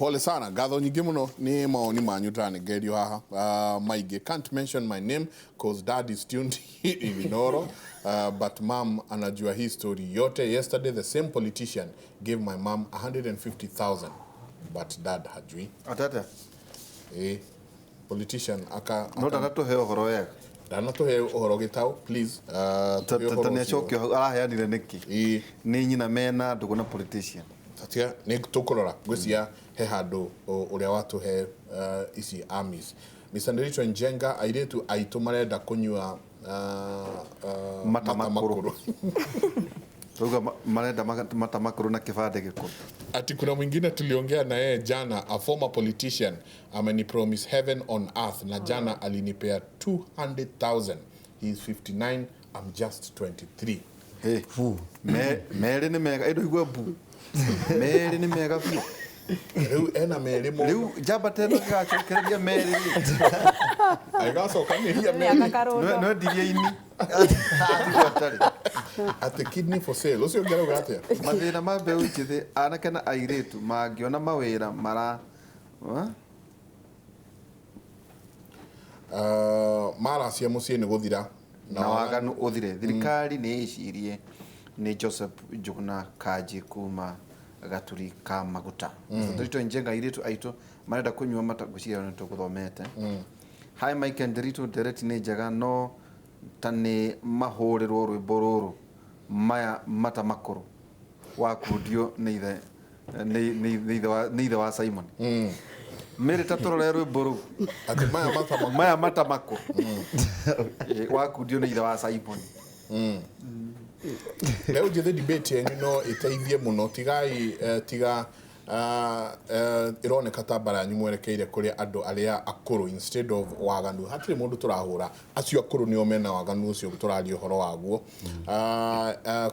Pole sana, ngatho nyingĩ mũno nĩ mawoni manyu ndĩranengererio haha maingĩ. Can't mention my name cause dad is tuned in Inoro, but mom anajua hii story yote. Yesterday the same politician gave my mom 150,000 but dad hajui. Atata. Eh, politician aka No ndanatũhe ũhoro wega. Ndanatũhe ũhoro gĩtaũ, please, tũhe ũhoro Ta nĩ ũcio. acokio hau araheanire nĩkĩ? Ĩĩ. Nĩ nyina mena ndũgũ na politician. Tiga nĩ tũkũrora, ngwĩciria he handũ ũrĩa watũhe ici amis. Mr. Nderitu Njenga, airĩtu aitũ marenda kũnyua Mata mata makũrũ. makũrũ. Rauga marenda mata makũrũ na kĩbandĩ gĩkũrũ. Ati kuna mwingine tuliongea na yeye jana, a former politician amenipromise heaven on earth na jana alinipea 200,000. He is 59, I'm just 23. Hey. Merĩ nĩ mega, ĩndũ igua mbu. Merĩ nĩ mega biũ. Rĩu ena merĩ mũno. Rĩu njamba ta ĩno ĩgacokereria merĩ rĩ. Agĩgacokanĩria Mĩaka merĩ. karũndo. No endirie ini. Atigwo atarĩ. Ati kidney for sale. Ũcio ũngĩ arauga atĩa? Mathĩna ma mbeũ njĩthĩ, anake na airĩtu mangĩona mawĩra mara Ha? Maracia mũciĩ nĩ gũthira. Na waganu ũthire. Thirikari nĩ ĩcirie. Nĩ Joseph Njuguna Kanji kuma Gaturi ka Maguta. Nderitu Njenga, airĩtu aitũ marenda kũnyua mata, ngwĩciria nĩ tũgũthomete. Hi Mike and Nderitu, ndereti nĩ njega no ta nĩ mahũrĩrwo rwĩmbo rũrũ maya mata makũrũ wakundio nĩ ithe nĩ ithe wa Simon. Mĩrĩ ta tũrore rwĩmbo rũu. Ati maya mata makũrũ. Maya mata makũrũ. Wakundio nĩ ithe wa Simon. Rĩu njĩthĩ, debate yenyu no ĩteithie mũno. Tigai tiga ĩroneka ta mbara yanyu mwerekeire kũrĩ andũ arĩa akũrũ instead of waganu. Hatirĩ mũndũ tũrahũra, acio akũrũ nĩo mena waganu ũcio tũraria ũhoro waguo.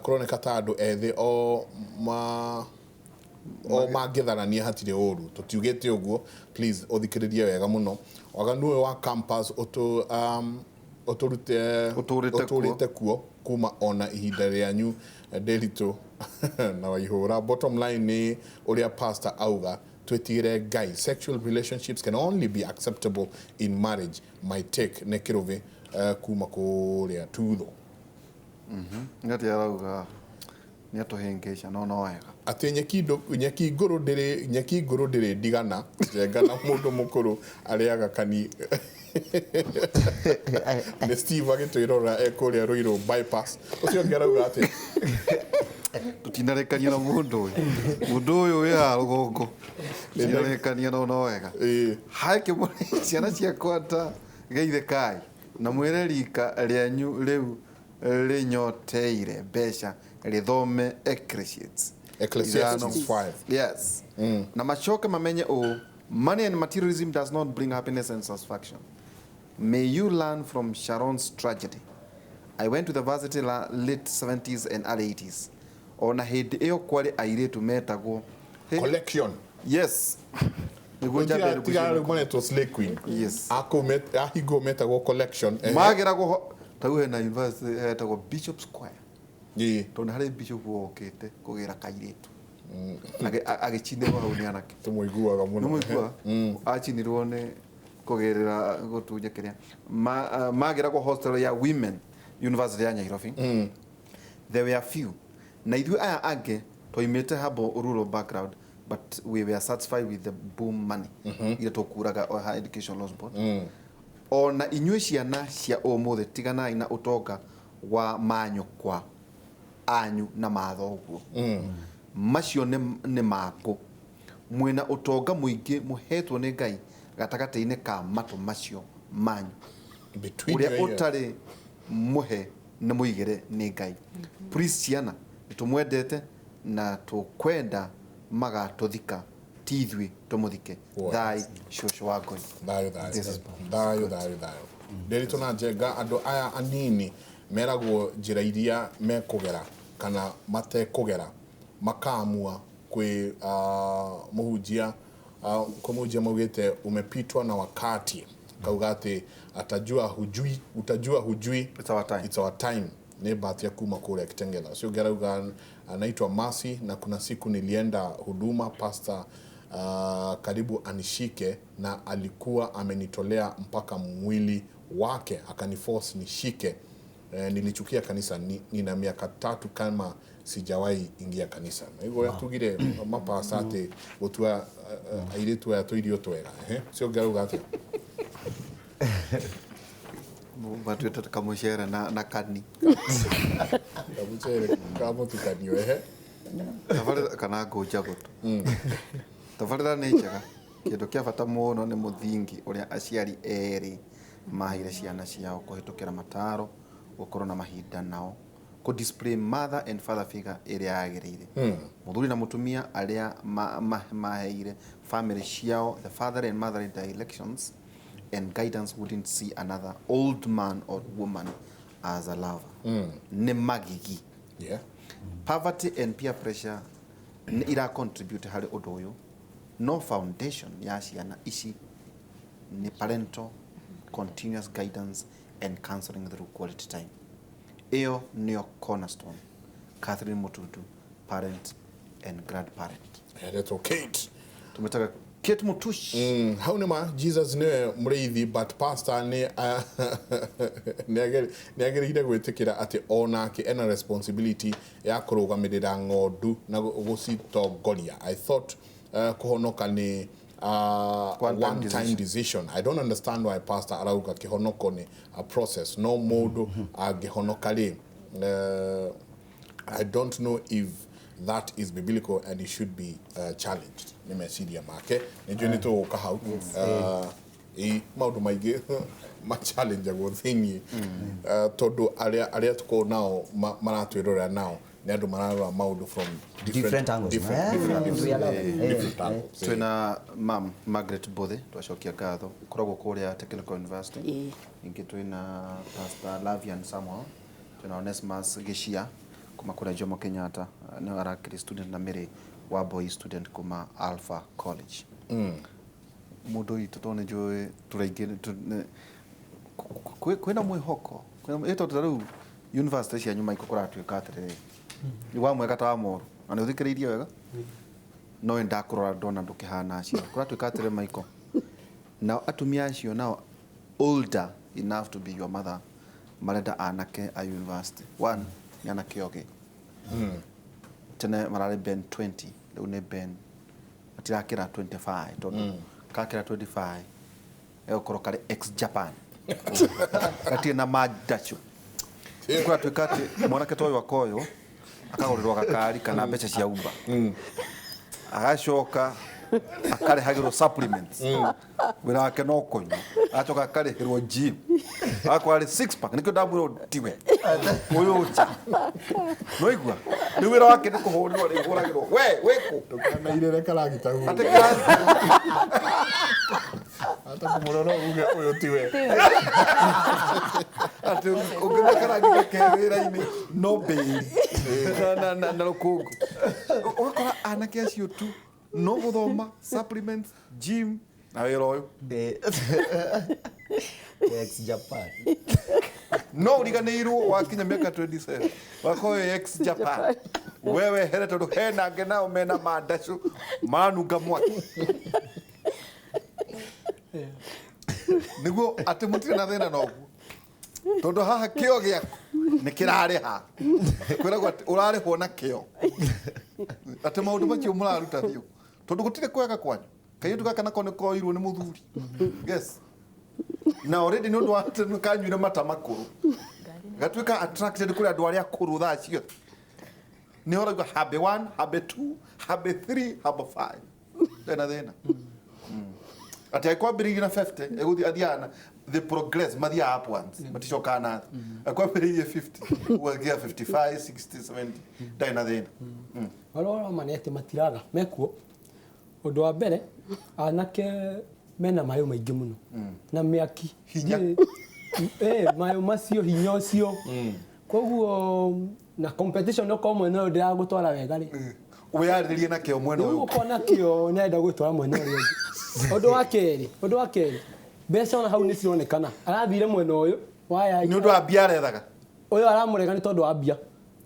Kũroneka ta andũ ethĩ o ma o mangĩtharania hatirĩ ũru, tũtiugĩte ũguo. Please ũthikĩrĩrie wega mũno. Waganu ũyũ wa campus ũtũrute Ũtũrĩte kuo. Ũtũrĩte kuo kuma ona ihinda rĩanyu, Nderitu na Waihũra. Bottom line nĩ ũrĩa pastor auga, twĩtigĩre Ngai. Sexual relationships can only be acceptable in marriage. My take nĩ Kĩrũvĩ kuma kũrĩa Tutho. Nĩ atĩa arauga? Nĩ atũhĩngĩca no no wega. Atĩ nyeki ngũrũ ndĩrĩ, nyeki ngũrũ ndĩrĩ ndigana. Njenga na mũndũ mũkũrũ arĩaga kani. Nĩ Steve agĩtwĩrorera e kũrĩa Ruiru bypass. Ũcio ũngĩ arauga atĩ Tũtinarekania na mũndũ ũyũ, mũndũ ũyũ wĩ haha rũgongo, tũtinarekania no no wega. Hai kĩmũrĩ ciana ciakwa, ta geithe kai na mwĩre rika rĩanyu rĩu rĩnyoteire mbeca rĩthome Ecclesiastes. Ecclesiastes Ithano. 5. Yes, na macoke mamenye ũũ: money and materialism does not bring happiness and satisfaction. May you learn from Sharon's tragedy. I went to the varsity late 70s and early 80s. Ona hĩndĩ ĩyo kwarĩ airĩtu metagwo. Hey, Collection. Yes, nĩguo njambe. Tiga rĩu maretwo Slay Queen. Yes. Ahingo metagwo collection. Ehe. Mageragwo tau hena university hetagwo Bishop Square, tondũ nĩ harĩ bishop wokĩte kũgĩra kairĩtu. Agĩcinĩrwo hau nĩ anake. Tũmũiguaga mũno. Nĩmũigua acinirwo nĩ kũgĩrĩra gũtunya kĩrĩa. Magĩragwo hostel ya women university ya Nairobi. There were few na ithuĩ aya angĩ twaimĩte humble rural background, but we were satisfied with the boom money iria tũkuraga o ha Education Loans Board. Ona inyuĩ ciana cia ũmũthĩ, tiganai na ũtonga wa manyũkwa anyu na mathoguo macio nĩ mangũ. Mwĩna ũtonga mũingĩ mũhetwo nĩ Ngai gatagatĩ-inĩ ka matũ macio manyu. Between Ũrĩa your ears. ũtarĩ mũhe nĩ mũigĩre nĩ Ngai. Please ciana, nĩ tũmwendete na tũkwenda magatũthika, ti ithuĩ tũmũthike. Wow. Thai cũcũ wa Ngoi. Thayũ, thayũ. This is Thayũ, thayũ, thayũ. Nderitu na Njenga, andũ aya anini meragwo njĩra iria mekũgera kana matekũgera, makaamua kwĩ mũhunjia, kwĩ mũhunjia maugĩte umepitwa na wakati, kauga atĩ atajua hujui, utajua hujui. It's our time. It's our time. Nĩ bahati kuma kũrĩa Kitengela. Ũcio ũngĩ arauga anaitwa Masi na kuna siku nilienda huduma, pastor Karibu anishike na alikuwa amenitolea mpaka mwili wake akaniforce nishike. Nilichukia kanisa, nina miaka 3 kama sijawahi ingia kanisa. Na hivyo tugire mapasa ati gutua airitu aya tuirio twega. Cio ngarauga atia? Matuĩte kamucere na kani. Kamucere kamutukanio ehe. Tabarĩra kana ngũnja gũtũ. Tabarĩra nĩ njega. Kĩndũ kĩa bata mũno nĩ mũthingi ũrĩa aciari erĩ maheire ciana ciao kũhĩtũkĩra mataro, gũkorwo na mahinda nao, kũ display mother and father figure ĩrĩa yagĩrĩire. Mũthuri na mũtumia arĩa maheire family ciao the father and mother directions and guidance wouldn't see another old man or woman as a lover. Nĩ magigi. Poverty and peer pressure nĩ ira contribute harĩ ũndũ ũyũ. No foundation ya ciana ici nĩ parental continuous guidance and counseling through quality time. Ĩyo nĩyo cornerstone. Catherine Mutundu, parent and grandparent. That's Kate. Tumetaga Kate Mutush. Hau nĩ ma Jesus nĩwe mũrĩithi, but pastor nĩ nĩ agĩrĩire gwĩtĩkĩra atĩ onake ena responsibility ya kũrũgamĩrĩra ng'ondu na gũcitongoria. I thought kũhonoka nĩ one time one time decision. I don't understand why pastor arauga kĩhonoko nĩ a process. No mũndũ angĩhonoka rĩ, I don't know if that is biblical and it should be challenged. Nĩ meciria make. Nĩ njũĩ nĩ tũgũka hau. Ĩ maũndũ maingĩ ma-challenge-agwo thĩiniĩ, tondũ arĩa tũkoragwo nao maratwĩrorera nao nĩ andũ mararora maũndũ from different angles. Different, We allow them. Different angles. Twina mam Margaret Bothe, twacokia ngatho, ũkoragwo kũrĩa Technical University. Ningĩ twina Pastor Lavian Samuel, twina Onesmus Gĩcia kuma kũrĩa Jomo Kenyatta, nĩwe arakĩrĩ student, na Mary wa boy student kuma Alpha College. Mũndũ witũ, tondũ nĩ njũĩ tũraingĩ kwĩna mwĩhoko ĩ tondũ ta rĩu university cianyu maiko kũratuĩka atĩrĩrĩ nĩ wa mwega ta wa moru na nĩ ũthikĩrĩirie wega no ndakũrora ndona ndũkĩhana acio kũratuĩka atĩrĩ maiko nao atumia acio nao older enough to be your mother marenda anake a university one nĩ anake ogĩ tene mararĩ ben 20, rĩu nĩ ben matirakĩra 25 tondũ kakĩra 25 egũkorwo karĩ ex Japan gatirĩ na mandacu. Kũratuĩka atĩ mwanake ta ũyũ akoywo akagũrĩrwo gakari kana mbeca cia Uber, agacoka akarĩhagĩrwo supplements, wĩra wake no kũnyua, agacoka akarĩhĩrwo gym, agakorwo arĩ six pack. Nĩkĩo ndamwĩrwo tiwe ũyũ nja noigua rĩu wĩra wake nĩ kũhũrĩrwo rĩhũragĩrwo we wĩkũ. Ndũkanairĩre karagita guo. Atĩ Hata kũmũrora uge ũyũ tiwe. Atĩ ũngĩona karangita ke wĩra-inĩ no mbĩri na rũkũngũ, ũgakora anake acio tu no gũthoma, supplements, gym na wĩra ũyũ. Ex Japan. No ũriganĩirwo wakinya mĩaka 27 wakorwo wĩ ex Japan we wehere tondũ hena angĩ nao mena mandacu maranunga mwaki nĩguo atĩ mũtirĩ na thĩna noguo tondũ haha kĩo gĩaku nĩ kĩrarĩha kwĩragwo atĩ ũrarĩhwo na kĩo atĩ maũndũ macio mũraruta biũ tondũ gũtirĩ kwega kwanyu kairĩtu gaka nako nĩ koirwo nĩ mũthuri yes na already nĩ ũndũ wa atĩ nĩ kanyuire mata makũrũ gatuĩka attracted kũrĩ andũ arĩa akũrũ thaa ciothe nĩ ũraigua habe 1 habe 2 habe 3 habe 5 ndena thĩna atĩ angĩkwambĩrĩirie na 50 ĩgũthiĩ athiaga na the progress mathiaga upwards maticokaga na thĩ. Angĩkwambĩrĩirie 50 ũgakia 55 60 70 ndarĩ na thĩna. Marĩa ũroma nĩ atĩ matiraga mekuo. Ũndũ wa mbere, anake mena mayũ maingĩ mũno na mĩaki. Hinya. Mayũ macio, hinya ũcio, koguo na competition okorwo mwena ũyũ ndĩragũtwara wega rĩ, wĩyarĩrĩrie na kĩo mwena rĩu ũyũ. Ũkona kĩo nĩarenda gwĩtwara mwena ũrĩa ũngĩ. Ũndũ wa kerĩ, mbeca ona hau nĩ cironekana arathire mwena ũyũ waya. Nĩ ũndũ wa mbia arethaga. Ũyũ aramũrega nĩ tondũ wa mbia,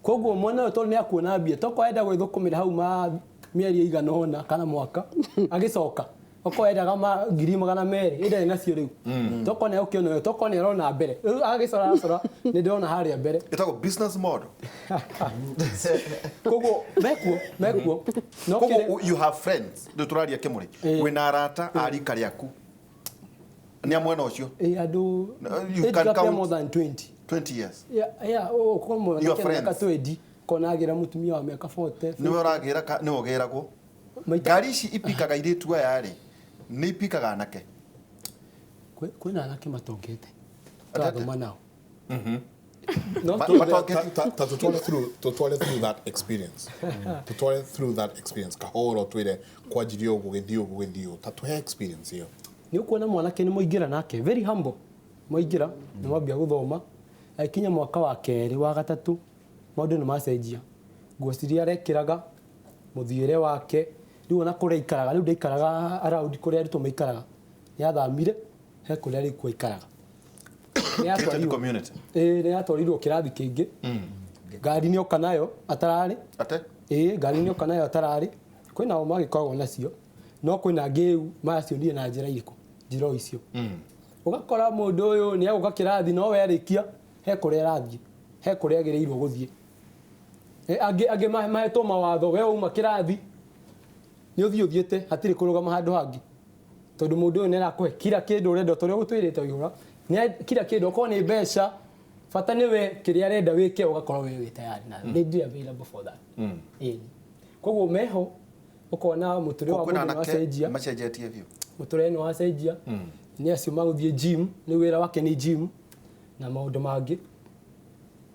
koguo mwena ũyũ tondũ nĩ akuona mbia tokorwo arenda gwĩthũkũmĩra hau ma Mĩeri ĩigana ũna kana mwaka agĩcoka okorwo endaga 200,000 ĩndarĩ nacio rĩu, tokorwo nĩ ũkĩona ũyũ, tokorwo nĩ arona mbere rĩu agĩcora acora nĩ ndĩrona harĩa mbere. Ĩtagwo business model. Koguo mekuo no Koguo you have friends, rĩu tũraria kĩmũrĩ. Ĩĩ. Wĩna arata a rika rĩaku nĩ a mwena ũcio? Ĩ, andũ No, you age can gap ya count. more than 20. 20 years. Yeah, ũkorwo Your mwanake na mĩaka friends. 20 kona agĩra mũtumia wa mĩaka 40. Nĩwe ũragĩra nĩwe ũgĩragwo? Maita Ngari ici ipikaga airĩtu aya rĩ, nĩ ipikaga anake? Kwĩna anake matongete Atete? tũrathoma nao. No Matongete? Ta tutware through that experience, tutware through that experience kahoro, twire kwanjirie ũguo gĩthiĩ ũguo gĩthiĩ ũũ, ta tũhe experience ĩyo. Nĩ ũkuona mwanake nĩ mwaingĩra nake very humble, mwaingĩra nĩ mwambia gũthoma, agĩkinya mwaka wa kerĩ wa gatatũ maũndũ nĩ macenjia, nguo ciria arekĩraga, mũthiĩre wake, rĩu ona kũrĩa aikaraga rĩu ndaikaraga around kũrĩa arutwo maikaraga, nĩ athamire he kũrĩa rĩu aikaraga. Nĩ Gated atwarirwo- community. Ĩĩ, nĩ atwarirwo kĩrathi kĩngĩ, ngari nĩ oka nayo atararĩ. Ate? Ĩĩ, ngari nĩ oka nayo atararĩ. Kwĩna o magĩkoragwo nacio, no kwĩna angĩ rĩu maracionire na njĩra irĩkũ, njĩra o icio. Ũgakora mũndũ ũyũ nĩ agũka kĩrathi no we arĩkia he kũrĩa arathiĩ, he kũrĩa agĩrĩirwo gũthiĩ. Angĩ mahetwo mawatho, we wauma kĩrathi nĩ ũthiĩ ũthiĩte, hatirĩ kũrũgama handũ hangĩ, tondũ mũndũ ũyũ nĩ arakũhe kila kĩndũ ũrenda, ta ũrĩa ũgũtwĩrĩte ũihũra kila kĩndũ, okorwo nĩ mbeca, bata nĩ we kĩrĩa arenda wĩke ũgakorwo we wĩ tayari na readily available for that. Ĩĩ. Koguo meho ũkona mũtũrĩre wa Kwĩna mũndũ nĩ anake wacenjia. macenjetie biũ. Mũtũrĩre nĩ wacenjia, nĩ acio magũthiĩ gym, nĩ wĩra wake nĩ gym na maũndũ mangĩ.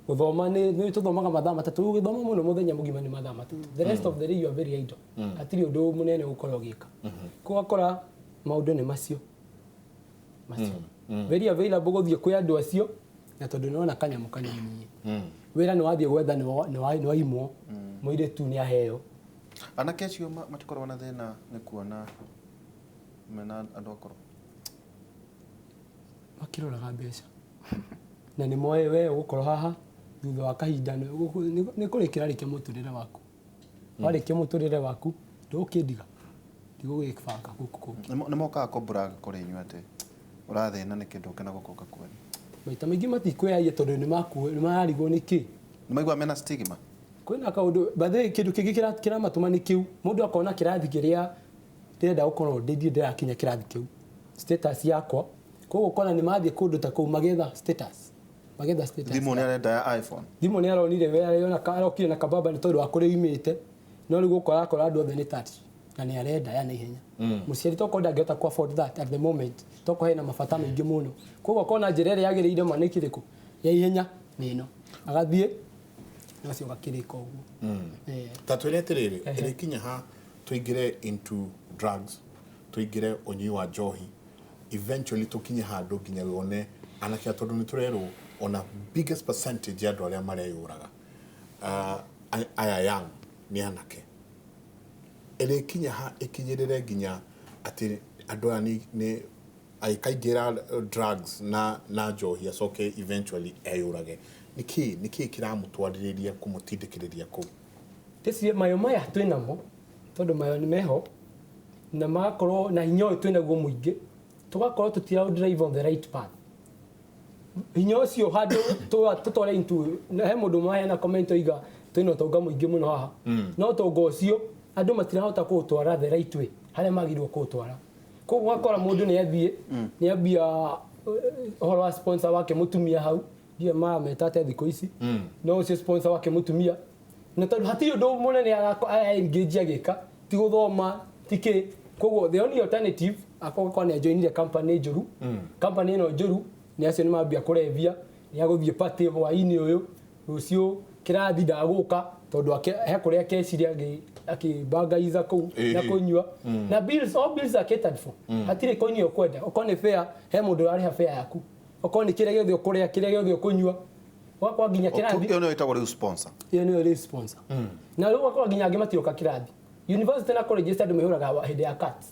Gũthoma nĩ tũthomaga mathaa 3, ũgĩthoma mũno mũthenya mũgima nĩ mathaa 3, the rest of the day you are very idle, hatirĩ ũndũ mũnene ũgũkorwo ũgĩka. Koguo ũgakora maũndũ nĩ macio macio, very available gũthiĩ kwĩ andũ acio, na tondũ nĩwona kanyamũ kanini, wĩra nĩ wathiĩ gwetha nĩ waimwo, mũirĩtu nĩ aheo. Anake acio matikoragwo na thĩna nĩ kuona mena andũ akũrũ? Makĩroraga mbeca na nĩ moĩ we ũgũkorwo haha thutha wa kahinda nĩ kũrĩkĩra rĩkia mũtũrĩre waku, warĩkia mũtũrĩre waku ndũgũkĩndiga, ndigũgĩbanga gũkũ kũngĩ. Nĩ mokaga kũmbũraga kũrĩ inyuĩ atĩ ũrathĩna nĩ kĩndũ ũke na gũkũ ũgakuonia? Maita maingĩ matikwĩyagia tondũ nĩ mararigwo nĩ kĩ. Nĩ maiguaga mena stigma. Kwĩna kaũndũ bathe kĩndũ kĩngĩ kĩramatũma nĩ kĩu, mũndũ akona kĩrathi kĩrĩa ndĩrenda gũkorwo ndĩ, ndirĩ ndĩrakinya kĩrathi kĩu status yakwa, koguo ũkona nĩ mathiĩ kũndũ ta kũu magetha status, magetha status. Thimũ nĩ arenda ya iPhone. Thimũ nĩ aronire we arona arokire na kababa nĩ tondũ wa kũrĩa oimĩte, no rĩu gũkũ arakora andũ othe nĩ touch na nĩ arenda ya naihenya. Mũciari tokorwo ndangĩhota ku afford that at the moment, tokorwo hena mabata maingĩ mũno, koguo akona njĩra ĩrĩa yagĩrĩire ma nĩ kĩrĩkũ ya ihenya nĩ ĩno, agathiĩ na ũcio ũgakĩrĩka ũguo. Ta twĩre atĩrĩrĩ, ĩrĩkinya ha tũingĩre into drugs, tũingĩre ũnyui wa njohi, eventually tũkinye handũ nginya wone anake, tondũ nĩ tũrerwo ona biggest percentage ya andũ arĩa mareyũraga, aya young nĩ anake, ĩrĩkinya ha ĩkinyĩrĩre nginya atĩ andũ aya nĩ agĩkaingĩra drugs na njohi acoke eventually eyũrage, nĩkĩ kĩramũtwarĩrĩria kũmũtindĩkĩrĩria kũu? Tĩcirie mayo maya twĩnamo, tondũ mayo nĩ meho na magakorwo na hinya ũyũ twĩnaguo mũingĩ, tũgakorwo tũtira drive on the right path, hinya ũcio handũ tũtware into na he mũndũ ũmwe hena comment oiga twĩna ũtonga mũingĩ mũno haha, no ũtonga ũcio andũ matirahota kũũtwara the right way harĩa magĩrĩirwo kũũtwara. Koguo ũgakora mũndũ nĩ athiĩ nĩ ambia ũhoro wa sponsor wake mũtumia hau, ndiũĩ marameta atĩa thikũ ici, no ũcio sponsor wake mũtumia, na tondũ hatirĩ ũndũ mũnene ara engage agĩka, ti gũthoma ti kĩ, koguo the only alternative akorwo nĩ ajoinire company njũru. Company ĩno njũru nĩ acio nĩ mambia kũrebia, nĩ agũthiĩ party hwaĩ-inĩ ũyũ, rũciũ kĩrathi ndagũka tondũ he kũrĩa akecire akĩbangaiza kũu na kũnyua, na bills, all bills are catered for, hatirĩ koini ũkwenda, okorwo nĩ fare he mũndũ ũrarĩha fare yaku, okorwo nĩ kĩrĩa gĩothe ũkũrĩa, kĩrĩa gĩothe ũkũnyua, ũgakora nginya kĩrathi. Ĩyo nĩyo ĩtagwo rĩu sponsor. Ĩyo nĩyo rĩu sponsor, na rĩu ũgakora nginya angĩ matiroka kĩrathi. University na colleges andũ mehũraga hĩndĩ ya CATs,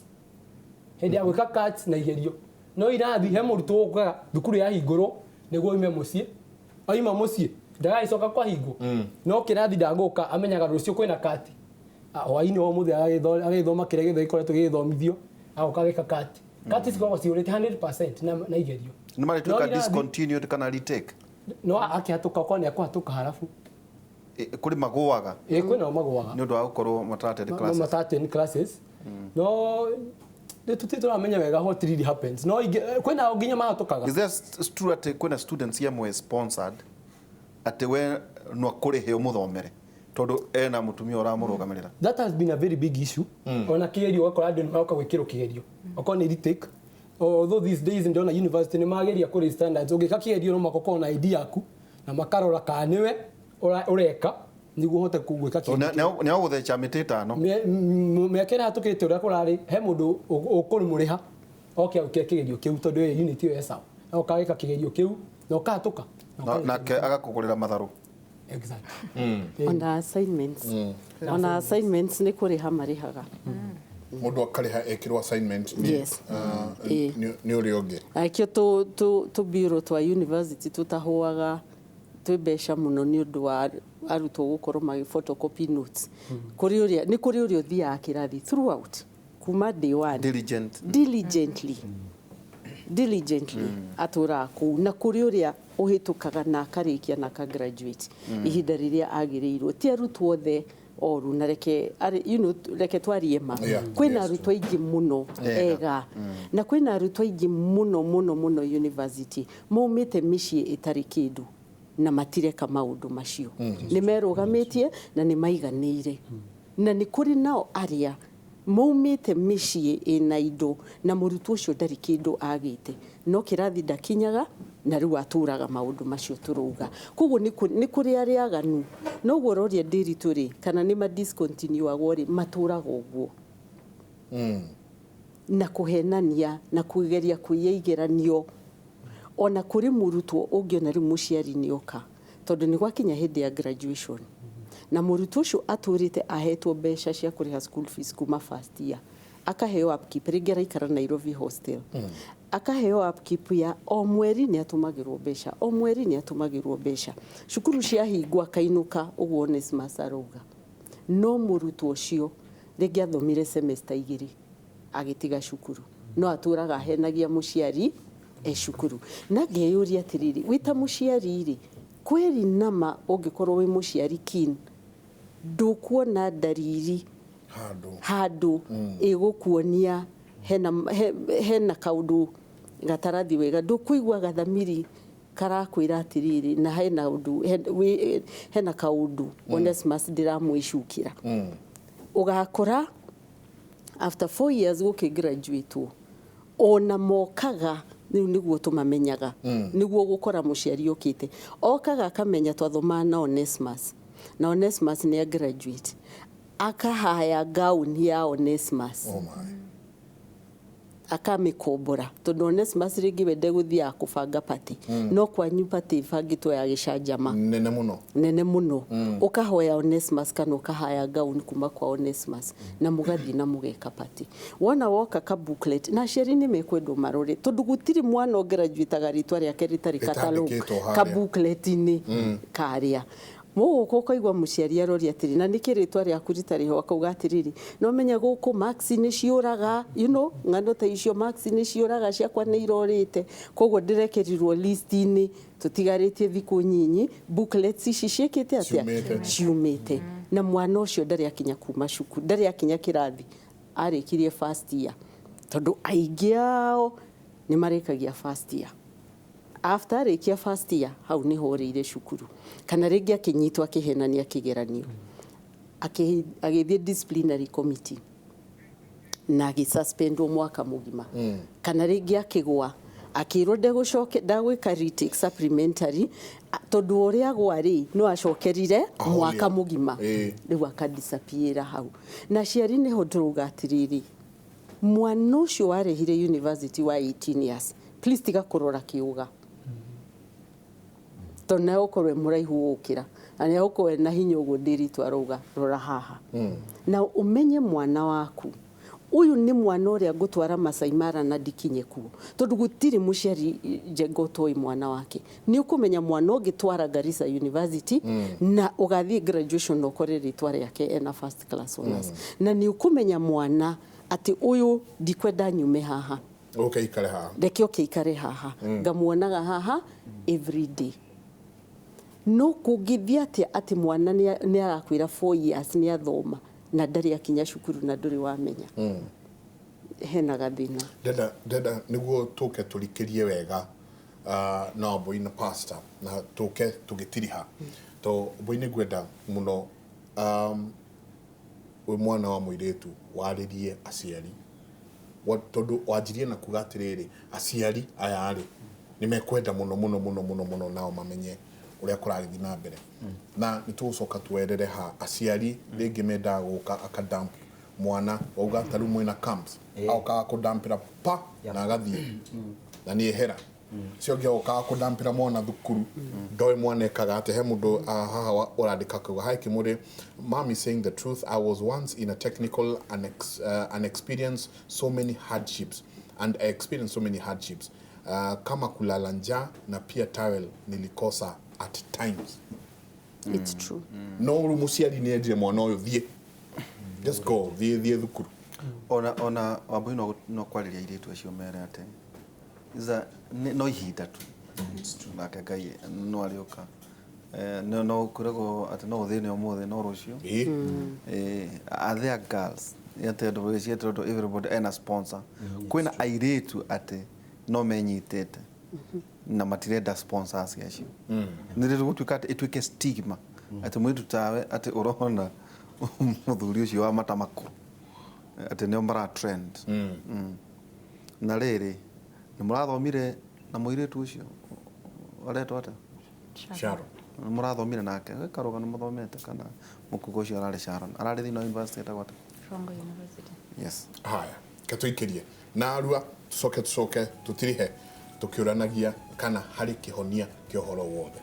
hĩndĩ ya gwĩka CATs na igerio, no irathi he mũrutwo ũkaga thukuru yahingũrwo nĩguo oime mũciĩ, oima mũciĩ ndagagĩcoka kwahingwo, no kĩrathi ndagũka, amenyaga rũciũ kwĩna CAT. Hwaĩ-inĩ wa ũmũthĩ agagĩthoma kĩrĩa gĩothe gĩkoretwo gĩgĩthomithio, agoka ageka CAT. CAT cikoragwo cihũrĩte 100% na igerio. Nĩ marĩtuĩka No irathi- discontinued kana retake? No akĩhatũka okorwo nĩ akũhatũka harabu. Kũrĩ magũaga? Ĩ, kwĩnao magũaga. Nĩ ũndũ wa gũkorwo matara-attend classes. Mata-attend classes, no nĩ tũtirĩ tũramenya wega what really happens, no kwĩnao nginya mahatũkaga. Is there true atĩ kwĩna students amwe sponsored, atĩ we no akũrĩhe ũmũthomere tondũ ena mũtumia ũramũrũgamĩrĩra? That has been a very big issue. Ona kĩgerio ũgakora andũ nĩ maroka gwĩkĩrwo kĩgerio okorwo nĩ retake, although these days ndĩrona university nĩ mageria kũrĩ standards, ũngĩka kĩgerio no mũhaka ũkorwo na ID yaku na makarora kana nĩwe ũreka nĩguo ũhote gwĩka kĩgerio. Nĩ agũtheca mĩtĩ 5. Mĩaka ĩrĩa hatũkĩte ũrĩa kũrarĩ, he mũndũ ũkũmũrĩha oke agwĩkĩre kĩgerio kĩu, tondũ ĩyo unit ĩyo sawa, na ũkagĩka kĩgerio kĩu na ũkahatũka na ũkarĩkia. Nake agakũgũrĩra matharũ. Exactly. Ona assignments nĩ kũrĩha marĩhaga. Mũndũ akarĩha ekĩrwo assignment Yes. nĩ ũrĩa ũngĩ. Akĩo tũ bureau twa university tũtahũaga twĩ mbeca mũno nĩ ũndũ wa arutwo gũkorwo magĩ photocopy notes. Kũrĩ ũrĩa nĩ kũrĩ ũrĩa ũthiaga kĩrathi throughout kuma day one. Diligent. Diligently atũraga kũu, na kũrĩ ũrĩa ũhĩtũkaga na akarĩkia na akagraduate ihinda rĩrĩa agĩrĩirwo. Ti arutwo othe oru, na reke reke twarie ma, kwĩna arutwo aingĩ mũno ega, na kwĩna arutwo aingĩ mũno mũno mũno university maumĩte mĩciĩ ĩtarĩ kĩndũ na matireka maũndũ macio, nĩ merũgamĩtie na nĩ maiganĩire. Na nĩ kũrĩ nao arĩa maumĩte mĩciĩ ĩna indo na mũrutwo ũcio ndarĩ kĩndũ agĩte, no kĩrathi ndakinyaga na rĩu atũraga maũndũ macio tũrauga. Koguo nĩ kũrĩ arĩa aganu, noguo ũroria ndĩritũ rĩ, kana nĩ ma discontinuagwo rĩ, matũraga ũguo na kũhenania na kũgeria kũiya igeranio. Ona kũrĩ mũrutwo ũngĩona rĩu mũciari nĩ oka, tondũ nĩ gwakinya hĩndĩ ya graduation, na mũrutwo ũcio atũrĩte ahetwo mbeca cia kũrĩha school fees kuma first year, akaheo upkeep, rĩngĩ araikara Nairobi hostel, akaheo upkeep ya o mweri nĩ atũmagĩrwo mbeca, o mweri nĩ atũmagĩrwo mbeca, cukuru ciahingwo akainũka, ũguo Onesmus arauga. No mũrutwo ũcio rĩngĩ athomire semester 2 agĩtiga cukuru, no atũraga ahenagia mũciari e cukuru. Na ngeyũria atĩrĩrĩ, wĩ ta mũciari rĩ, kweri nama ũngĩkorwo wĩ mũciari keen, ndũkuona ndariri handũ ĩgũkuonia hena kaũndũ gatarathi wega, ndũkũigua gathamiri karakwĩra atĩrĩrĩ, na hena ũndũ, hena kaũndũ Onesmus ndĩramwĩcukĩra. Ũgakora after 4 years gũkĩgraduate, ona mokaga rĩu nĩguo tũmamenyaga, nĩguo gũkora mũciari ũkĩte okaga akamenya twathomaga na Onesmus, na Onesmus nĩ a graduate, akahaya gown ya Onesmus. Oh my. Akamĩkombora, tondũ Onesmus rĩngĩ we ndegũthiaga kũbanga party, no kwanyu party ĩbangĩtwo ya gĩcanjama nene mũno, nene mũno, ũkahoya Onesmus kana ũkahaya gown kuma kwa Onesmus, na mũgathiĩ na mũgeka party. Wona woka ka booklet, na aciari nĩ mekwendwo marore, tondũ gũtirĩ mwana ũgraduataga rĩtwa rĩake rĩtarĩ catalog Rĩtandĩkĩtwo harĩa. ka booklet-inĩ karĩa. Mũgũka ũkaigua mũciari aroria atĩrĩ, na nĩkĩ rĩtwa rĩaku rĩtarĩ ho, akauga atĩrĩrĩ, no menya gũkũ marks nĩ ciũraga, ng'ano ta icio, marks nĩ ciũraga, ciakwa nĩ irorĩte, koguo ndĩrekerirwo list-inĩ, tũtigarĩtie thikũ nyinyi, booklets ici ciĩkĩte atĩa? Ciumĩte. Ciumĩte. Na mwana ũcio ndarĩ akinya kuma cukuru, ndarĩ akinya kĩrathi, arĩkirie first year, tondũ aingĩ ao nĩ marĩkagia first year. After arĩkia first year, hau nĩho orĩire cukuru, kana rĩngĩ akĩnyitwo akĩhenania kĩgeranio, agĩthiĩ disciplinary committee na agĩsuspendwo mwaka mũgima, kana rĩngĩ akĩgwa akĩrwo ndegũcoke ndagwĩka retake supplementary, tondũ ũrĩa agwa rĩ no acokerire Ahoria. mwaka mũgima, rĩu akadisappear hau. Na aciari nĩho ndĩrauga atĩrĩrĩ, mwana ũcio warehire university wa 18 years, please tiga kũrora kĩũga, tondũ nĩ egũkorwo e mũraihu gũkĩra, na nĩ egũkorwo ena hinya ũguo ndĩritũ arauga, rora haha. Na ũmenye mwana waku Ũyũ nĩ mwana ũrĩa ngũtwara Masai Mara na ndikinye kuo, tondũ gũtirĩ mũciari njenga ũtoĩ mwana wake. Nĩ ũkũmenya mwana ũngĩtwara Garissa University na ũgathiĩ graduation na ũkore rĩtwa rĩake ena first class honors, na nĩ ũkũmenya mwana atĩ ũyũ ndikwenda nyume haha. Ũke ikare haha. Reke oke ikare haha, ngamuonaga haha every day. No kũngĩthiĩ atĩa atĩ mwana nĩ arakwĩra 4 years nĩ athoma na ndarĩ akinya cukuru na ndũrĩ wamenya, hena gathĩna. Ndenda nĩguo tũke tũrikĩrie wega na Wambui na pastor na tũke tũgĩtiriha to Wambui, nĩ ngwenda mũno wĩ mwana wa mũirĩtu warĩrie aciari. Tondũ wanjirie na kuga atĩrĩrĩ, aciari aya rĩ nĩ mekwenda mũno mũno mũno mũno mũno nao mamenye ũrĩa kũragĩthiĩ na mbere, na nĩ tũgũcoka tuwerere ha aciari rĩngĩ mendaga gũka akadamp mwana, wauga ta rĩu mwĩna camps, agokaga kũdampĩra pa na agathiĩ na nĩ ehera cio ũngĩ agokaga kũdampĩra mwana thukuru, ndoĩ mwana ekaga atĩ. He mũndũ haha ũrandĩka kauga, "Hi Kimuri, mom is saying the truth. I was once in a technical and experienced so many hardships and I experienced so many hardships kama kulala njaa na pia towel nilikosa at times." It's true. No rĩu mũciari nĩ endire mwana ũyũ thiĩ, just go, thiĩ thiĩ thukuru. Ona Wambui, no kwarĩria airĩtu acio mere atĩ no ihinda tu, nake Ngai no arĩũka. No kwĩragwo atĩ no ũthĩne ũmũthĩ no rũciũ. Are there girls atĩ andũ gwĩciria tondũ everybody ena sponsor, kwĩna airĩtu atĩ no menyitĩte na matirenda sponsors acio. Nĩ rĩrĩ gũtuĩka atĩ ĩtuĩke stigma atĩ mũirĩtu tawe atĩ ũrona mũthuri ũcio wa mata makũrũ atĩ nĩo mara trend. Na rĩrĩ nĩ mũrathomire na mũirĩtu ũcio aretwo atĩa? Sharon. Nĩ mũrathomire nake karũga, nĩ mũthomete kana mũkugo ũcio ararĩ Sharon ararĩ thĩinĩ wa university etagwo atĩa? Rongo University. Yes. Haya, ke tũikĩrie narua, tũcoke tũtirihe tũkĩũranagia kana harĩ kĩhonia kĩa ũhoro wothe.